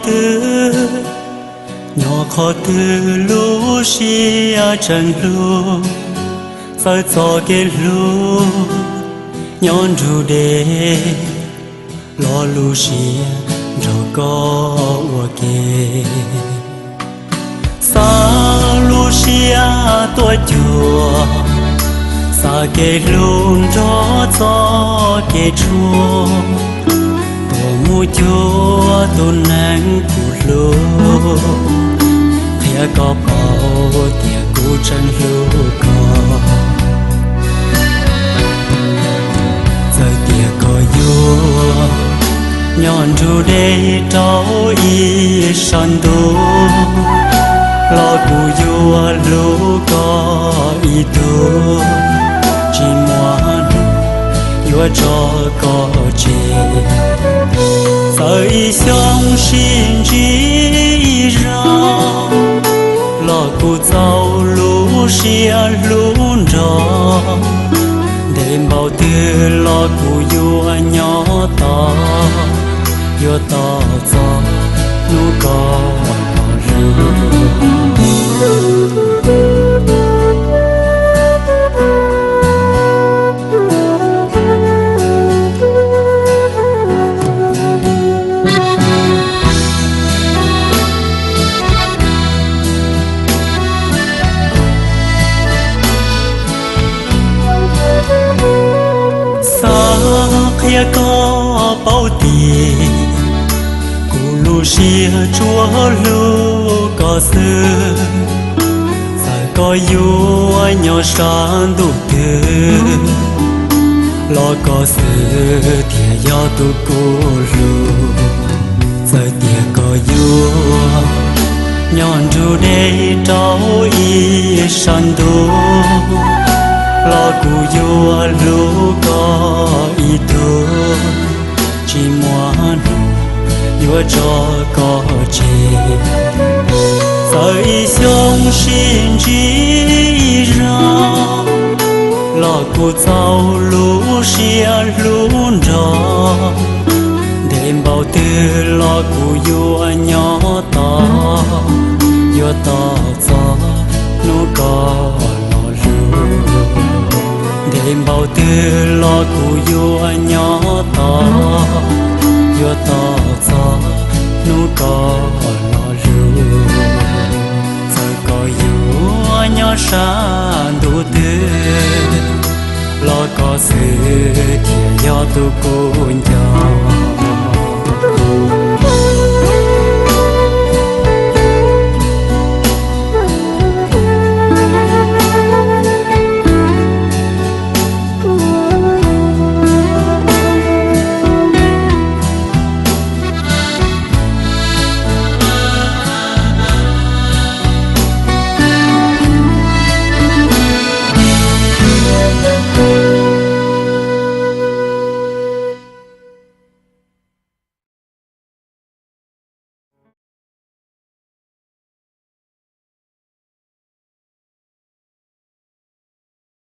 twg, nyob qhov twg lub siab tseem hlub, txawm txoj kev hlub nyob nrug deb, los lub siab nrog koj ua ke. Xa lub siab tuaj cuag, xa kev hlub nrog txoj kev tshuav, tuaj mus cuag tus neeg kuv hlub, qhia koj paub tias kuv tseem hlub koj. Txawm tias koj yuav nyob nrug deb rau ib sab ntuj, los kuv yuav hlub koj ib tug, tsis muaj hnub yuav tso koj tseg. Txawm ib xyoos sib ntsib ib zaug, los kuv txaus lub siab hlub nrog, ntev npaum twg los kuv yuav nyob tos, yuav tos txog hnub koj los lug. Xav qhia koj paub tias kuv lub siab tsuas hlub koj xwb. Txawm koj yuav nyob sab ntuj twg, los koj xwb thiaj yog tus kuv hlub. Txawm tias koj yuav nyob nrug deb rau ib sab ntuj, los kuv yuav hlub koj ib tug, tsis muaj hnub yuav tso koj tseg. Txawm ib xyoos sib ntsib ib zaug, los kuv txaus lub siab hlub nrog, ntev npaum twg los kuv yuav nyob tos, yuav tos txog hnub koj los lug. Ntev npaum twg los kuv yuav nyob tos, yuav tos txog hnub koj los lug. Txawm koj yuav nyob sab ntuj twg, los koj xwb thiaj yog tus kuv nco.